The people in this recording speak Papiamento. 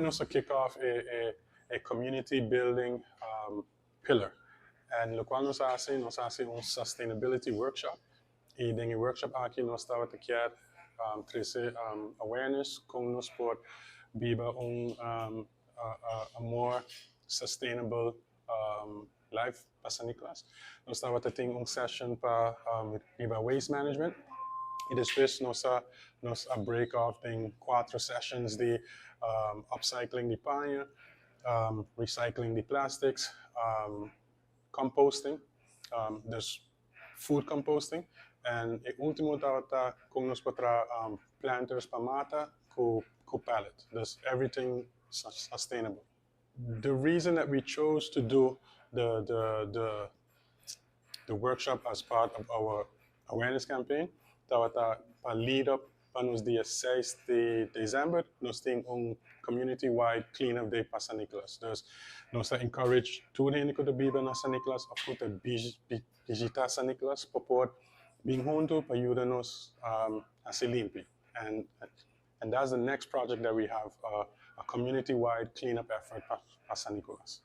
Nos a kick off a community building pillar. And loke nos a hasi un sustainability workshop. Y den e workshop aki nos tabata kier trece awareness con nos por biba un a more sustainable life pa San Nicolas. Nos tabata tin un session pa biba waste management. Y despues nos a break off den cuater sessions di upcycling di paña, recycling di plastics, composting, dus food composting. And e ultimo tabata con nos por traha planters pa mata cu pallet. Dus everything sustainable. The reason that we chose to do the workshop as part of our awareness campaign tabata pa lead up pa nos dia 6 di december. Nos tin un community-wide clean-up day pa San Nicolas. Dus nos ta encourage tur hende cu ta biba na San Nicolas of cu ta bishita San Nicolas pa por bin hunto pa yuda nos haci limpi. And that's the next project that we have, a community-wide cleanup effort pa San Nicolas.